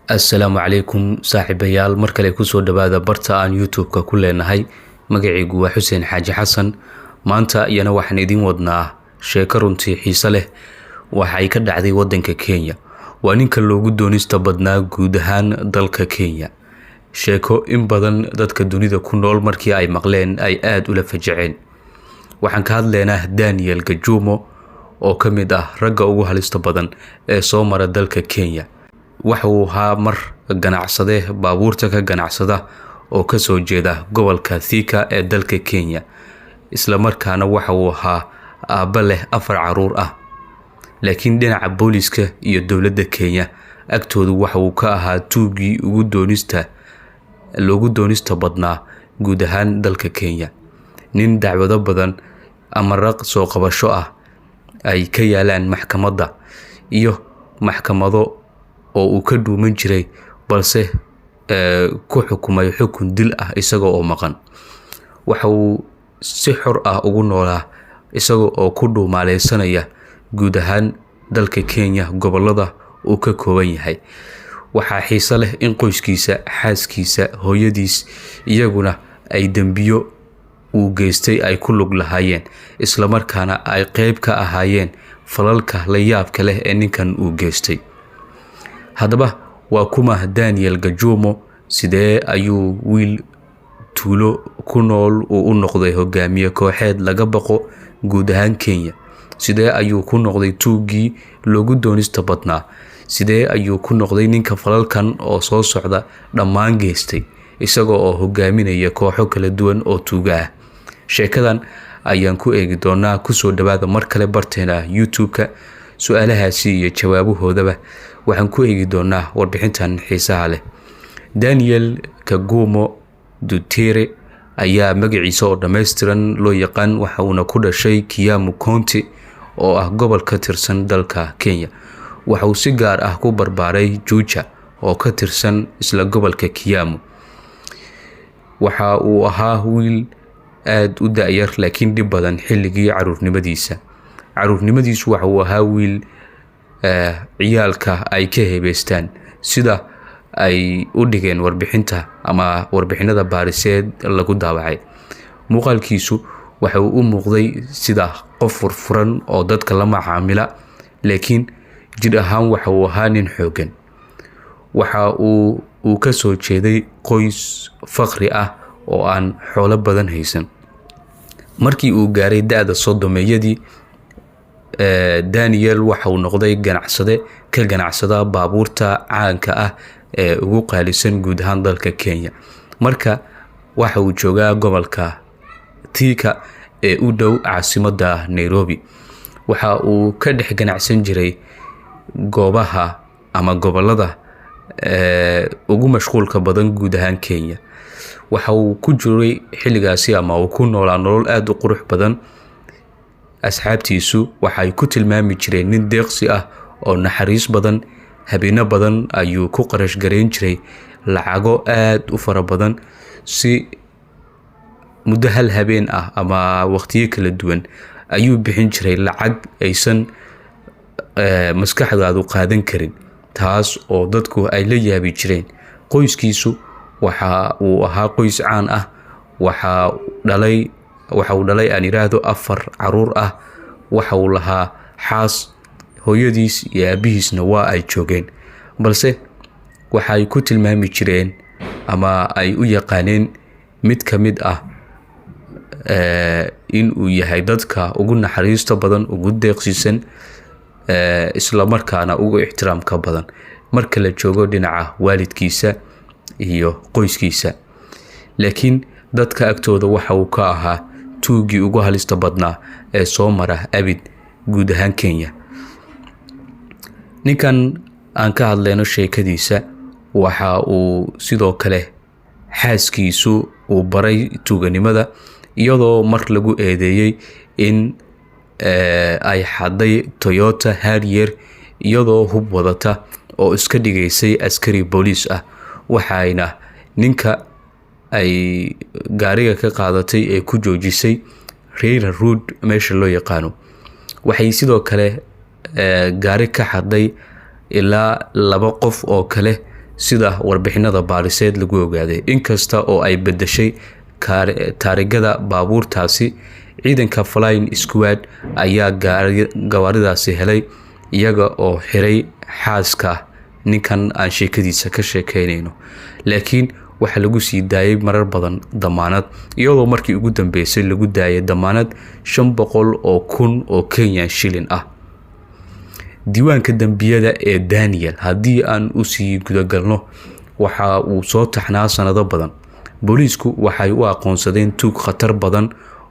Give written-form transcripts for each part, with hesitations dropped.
Assalaamu calaykum saaxiibayaal, mar kale kusoo dhawaada barta aan YouTube-ka ku leenahay. Magacaygu waa Xuseen Xaaji Xasan. Maanta iyana waxaan idiin wadnaa sheeko runtii xiise leh. Waxay ka dhacday wadanka Kenya. Waa ninka loogu doonista badnaa guud ahaan dalka Kenya. Sheeko in badan dadka dunida ku nool markii ay maqleen ay aada ula fajaceen. Waxaan ka hadlaynaa Daniel Gajumo oo ka mid ah ragga ugu halista badan ee soo mara dalka Kenya. Waxa uu ahaa mar ganacsade baabuurta ka ganacsada oo kasoo jeeda gobolka Thika ee dalka Kenya, islamarkaana waxa uu ahaa aabba leh afar caruur ah. Laakiin dhinaca booliska iyo dowladda Kenya agtoodu waxa uu ka ahaa tuugii ugu doonista loogu doonista badnaa guud ahaan dalka Kenya, nin dacwado badan ama raq soo qabasho ah ay ka yaalaan maxkamadda iyo maxkamado oo uu ka dhuuman jiray, balse ku xukumay xukun dil ah isaga oo maqan. Waxa uu si xor ah ugu noolaa isaga oo ku dhuumaaleysanaya guud ahaan dalka Kenya gobolada uu ka kooban yahay. Waxaa xiise leh in qoyskiisa, xaaskiisa, hooyadiis iyaguna ay dembiyo uu geystay ay ku lug lahaayeen, islamarkaana ay qeyb ka ahaayeen falalka la yaabka leh ee ninkan uu geystay. Haddaba waa kuma Daniel Gajumo? Sidee ayuu wiil tuulo ku nool uu u noqday hogaamiye kooxeed laga baqo guud ahaan Kenya? Sidee ayuu ku noqday tuuggii loogu doonista badnaa? Sidee ayuu ku noqday ninka falalkan oo soo socda dhammaan geystay, isaga oo hogaaminaya kooxo kala duwan oo tuuga ah? Sheekadan ayaan ku eegi doonaa. Kusoo dhawaada mar kale barteena YouTube-ka. Su-aalahaasi iyo jawaabahoodaba waxaan ku eegi doonaa warbixintan xiisaha leh. Daniel Kagumo Dutere ayaa magaciisa oo dhammaystiran loo yaqaan. Waxa uuna ku dhashay Kiamu County oo ah gobol ka tirsan dalka Kenya. Waxa uu si gaar ah ku barbaaray Juja oo ka tirsan isla gobolka Kiamu. Waxa uu ahaa wiil aada u da-yar laakiin dhib badan xilligii caruurnimadiisa. Caruurnimadiisu waxa uu ahaa wiil ciyaalka ay ka hebeystaan, sida ay u dhigeen warbixinta ama warbixinada baariseed lagu daawacay. Muuqaalkiisu waxa uu u muuqday sida qof furfuran oo dadka la macaamila, laakiin jir ahaan waxa uu ahaa nin xooggan. Waxa uu ka soo jeeday qoys faqri ah oo aan xoolo badan haysan. Markii uu gaaray da-da 30-meeyadii, Daniel waxa uu noqday ganacsade ka ganacsada baabuurta caanka ah ee ugu qaalisan guud ahaan dalka Kenya. Marka waxa uu joogaa gobolka Thika ee u dhow caasimadda Nairobi. Waxa uu ka dhex ganacsan jiray goobaha ama gobolada ugu mashquulka badan guud ahaan Kenya. Waxa uu ku jiray xilligaasi ama uu ku noolaa nolol aada u qurux badan. Asxaabtiisu waxay ku tilmaami jireen nin deeqsi ah oo naxariis badan. Habeeno badan ayuu ku qarash garayn jiray lacago aada u fara badan si muddo hal habeen ah ama waqtiyo kala duwan ayuu bixin jiray lacag aysan maskaxdaadu qaadan karin, taas oo dadku ay la yaabi jireen. Qoyskiisu waxa uu ahaa qoys caan ah. Waxaa dhalay, waxa uu dhalay, aan yiraahdo, afar caruur ah. Waxa uu lahaa xaas, hooyadiis iyo aabihiisna waa ay joogeen, balse waxay ku tilmaami jireen ama ay u yaqaaneen mid ka mid ah in uu yahay dadka ugu naxariista badan, ugu deeqsiisan, islamarkaana ugu ixtiraamka badan marka la joogo dhinaca waalidkiisa iyo qoyskiisa. Laakiin dadka agtooda waxa uu ka ahaa tuugii ugu halista badnaa ee soo mara abid guud ahaan Kenya. Ninkan aan ka hadlayno sheekadiisa waxa uu sidoo kale xaaskiisu uu baray tuuganimada, iyadoo mar lagu eedeeyey in ay xaday Toyota Harrier iyadoo hub wadata oo iska dhigaysay askari booliis ah. Waxayna ninka ay gaariga ka qaadatay ee ku joojisay Raila Road meesha loo yaqaano. Waxay sidoo kale gaari ka xaday ilaa laba qof oo kale. Sida warbixinada baariseed lagu ogaaday, inkasta oo ay bedeshay taarigada baabuurtaasi, ciidanka Flying Squad ayaa gawaaridaasi helay, iyaga oo xiray xaaska ninkan aan sheekadiisa ka sheekeynayno. Laakiin waxaa lagu sii daayay marar badan damaanad, iyadoo markii ugu dambeysay lagu daayay damaanad 500,000 oo Kenyan shilin ah. Diiwaanka dembiyada ee Daniel haddii aan usii gudagalno, waxa uu soo taxnaa sanado badan. Booliisku waxay u aqoonsadeen tuug khatar badan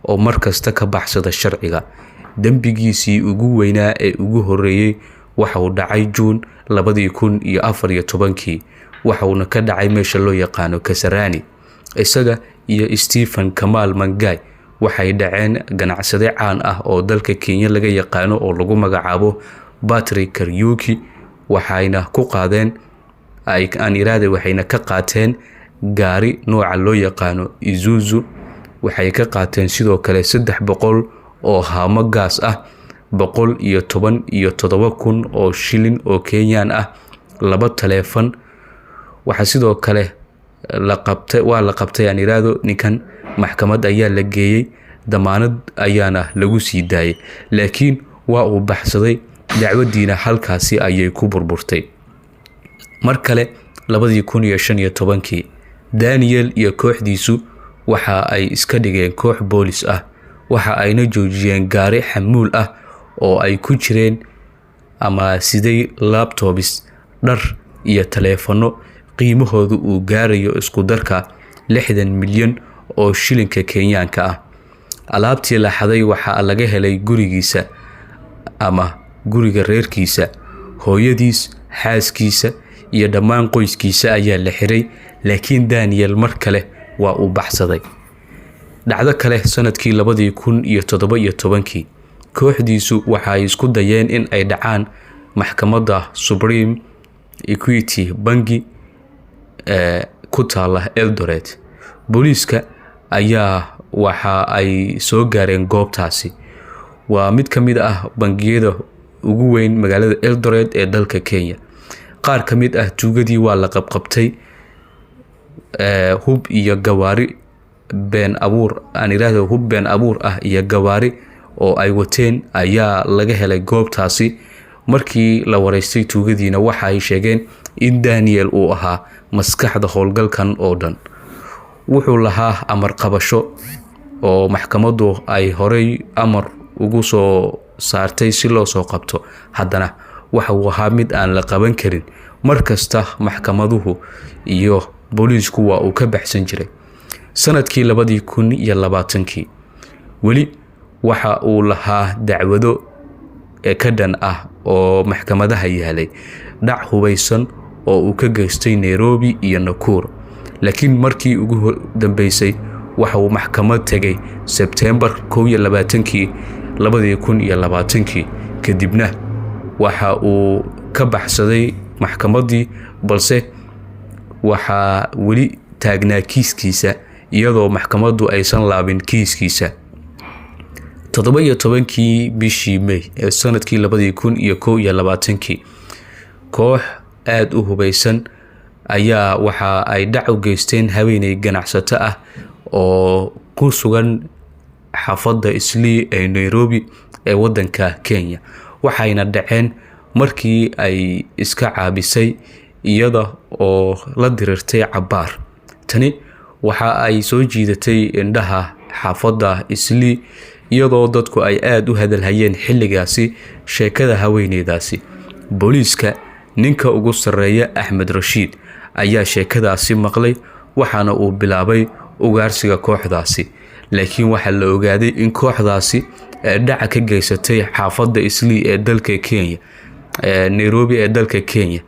oo markasta ka baxsada sharciga. Dembigiisii ugu weynaa ee ugu horeeyey waxa uu dhacay Juun 2014-kii, waxauna ka dhacay meesha loo yaqaano Kasarani. Isaga iyo Stephen Kamaal Mangay waxay dhaceen ganacsade caan ah oo dalka Kenya laga yaqaano oo lagu magacaabo Patrick Karyuki, waxayna ku qaadeen, aan iraade, waxayna ka qaateen gaari nooca loo yaqaano Isuzu. Waxay ka qaateen sidoo kale 300 oo haamo gaas ah, 117,000 oo shilin oo Kenyaan ah, laba taleefan. Waxaa sidoo kale la qabtay, waa la qabtay, aan iraahdo, ninkan maxkamad ayaa la geeyey, damaanad ayaana lagu sii daayay, laakiin waa uu baxsaday, dacwadiina halkaasi ayay ku burburtay. Mar kale 2015-kii, Daniel iyo kooxdiisu waxa ay iska dhigeen koox boolis ah, waxa ayna joojiyeen gaari xamuul ah oo ay ku jireen ama siday laptops, dhar iyo taleefano qiimahoodu uu gaarayo isku darka 60 milyan oo shilinka Kenyaanka ah. Alaabtii la xaday waxaa laga helay gurigiisa ama guriga reerkiisa. Hooyadiis, xaaskiisa iyo dhammaan qoyskiisa ayaa la xiray, laakiin Daniel mar kale waa uu baxsaday. Dhacdo kale, sanadkii 2017-kii, kooxdiisu waxay isku dayeen in ay dhacaan maxkamadda Supreme Equity Bangi ee ku taala Eldoret. Booliiska ayaa waxa ay soo gaareen goobtaasi. Waa mid ka mid ah bangiyada ugu weyn magaalada Eldoret ee dalka Kenya. Qaar ka mid ah tuugadii waa la qabqabtay. Hub iyo gawaari been abuur, aan iraahdo, hub been abuur ah iyo gawaari oo ay wateen ayaa laga helay goobtaasi. Markii la wareystay tuugadiina, waxa ay sheegeen in Daniel uu ahaa maskaxda howlgalkan oo dhan. Wuxuu lahaa amar qabasho oo maxkamaddu ay horey amar ugu soo saartay si loo soo qabto. Haddana waxa uu ahaa mid aan la qaban karin. Mar kasta maxkamaduhu iyo booliisku waa uu ka baxsan jiray. Sanadkii 2020-kii, weli waxa uu lahaa dacwado ka dhan ah oo maxkamadaha yaalay, dhac hubaysan oo uu ka geystay Nairobi iyo Nakuru. Laakiin markii ugu dambeysay waxa uu maxkamad tegay Sebtembar 21-kii 2020-kii. Kadibna waxa uu ka baxsaday maxkamaddii, balse waxaa weli taagnaa kiiskiisa, iyadoo maxkamaddu aysan laabin kiiskiisa. 17-kii bishii May ee sanadkii 2021-kii, koox aada u hubeysan ayaa waxa ay dhac u geysteen haweeney ganacsato ah oo ku sugan xaafadda Islii ee Nairobi ee wadanka Kenya. Waxayna dhaceen markii ay iska caabisay, iyada oo la dirirtay cabbaar. Tani waxa ay soo jiidatay indhaha xaafadda Islii, iyadoo dadku ay aada u hadalhayeen xilligaasi sheekada haweeneydaasi. Booliiska ninka ugu sarreeya, Axmed Rashiid, ayaa sheekadaasi maqlay, waxaana uu bilaabay ugaarsiga kooxdaasi. Laakiin waxaa la ogaaday in kooxdaasi ee dhaca ka geysatay xaafadda Islii ee dalka Kenya, Nairobi ee dalka Kenya,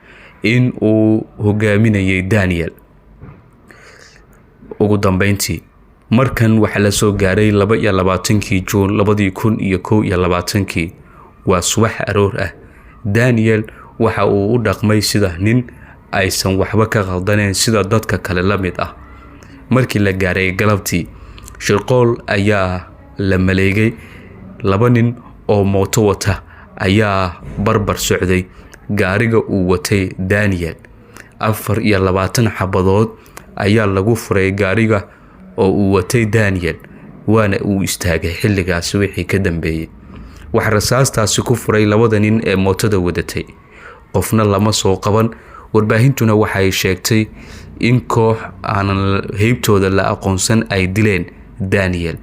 in uu hogaaminayay Daniel. Ugu dambeyntii, markan waxaa la soo gaaray 22-kii Juun 2021-kii. Waa subax aroor ah. Daniel waxa uu u dhaqmay sida nin aysan waxba ka qaldaneen, sida dadka kale la mid ah. Markii la gaaray galabtii, shirqool ayaa la maleegay. Laba nin oo mooto wata ayaa barbar socday gaariga uu watay Daniel. 24 xabadood ayaa lagu furay gaariga oo uu watay Daniel, waana uu istaagay xilligaasi wixii ka dambeeyey. Waxa rasaastaasi ku furay labada nin ee mootada wadatay. Qofna lama soo qaban. Warbaahintuna waxay sheegtay in koox aanan heybtooda la aqoonsan ay dileen Daniel,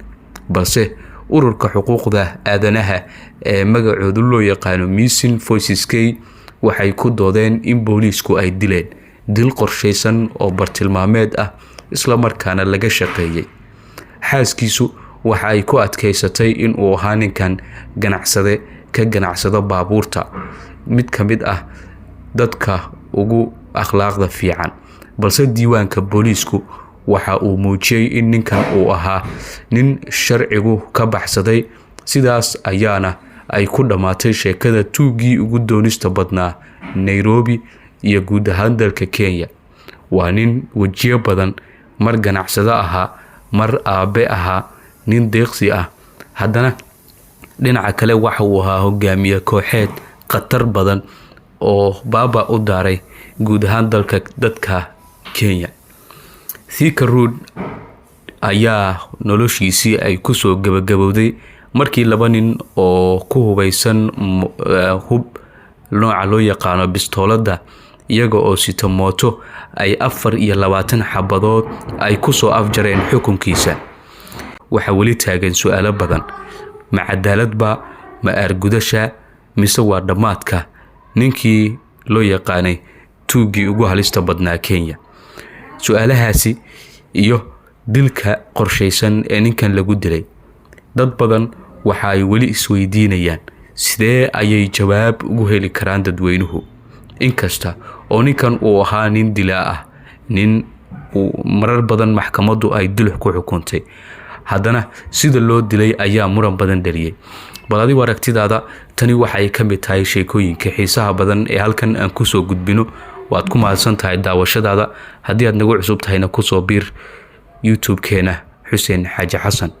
balse ururka xuquuqda aadanaha ee magacoodu loo yaqaano Missing Voices K waxay ku doodeen in booliisku ay dileen dil qorshaysan oo bartilmaameed ah, islamarkaana laga shaqeeyey. Xaaskiisu waxa ay ku adkaysatay in uu ahaa ninkan ganacsade ka ganacsado baabuurta, mid ka mid ah dadka ugu akhlaaqda fiican, balse diiwaanka booliisku waxa uu muujiyey in ninkan uu ahaa nin sharcigu ka baxsaday. Sidaas ayaana ay ku dhammaatay sheekada tuuggii ugu doonista badnaa Nairobi iyo guud ahaan dalka Kenya. Waa nin wejiyo badan, mar ganacsado ahaa, mar aabe ahaa, nin deeqsi ah, haddana dhinaca kale waxa uu ahaa hogaamiye kooxeed khatar badan oo baaba u daaray guud ahaan dalka dadka Kenya. Thika Road ayaa noloshiisii ay kusoo gabagabowday markii laba nin oo ku hubeysan hub nooca loo yaqaano bistooladda, iyaga oo sita mooto, ay 24 xabadood ay kusoo afjareen xukunkiisa. Waxaa weli taagan su-aalo badan: ma cadaaladba, ma aargudasha, mise waa dhammaadka ninkii loo yaqaanay tuuggii ugu halista badnaa Kenya? Su-aalahaasi iyo dilka qorshaysan ee ninkan lagu dilay, dad badan waxa ay weli isweydiinayaan sidee ayay jawaab ugu heli karaan dadweynuhu, inkasta oo ninkan uu ahaa nin dilaa ah, nin marar badan maxkamaddu ay dilux ku xukuntay, haddana sida loo dilay ayaa muran badan dhaliyay. Bal adigu aragtidaada. Tani waxay ka mid tahay sheekooyinka xiisaha badan ee halkan aan kusoo gudbino. Waad ku mahadsan tahay daawashadaada. Haddii aad nagu cusub tahayna, kusoo biir YouTube-keena Xuseen Xaaji Xasan.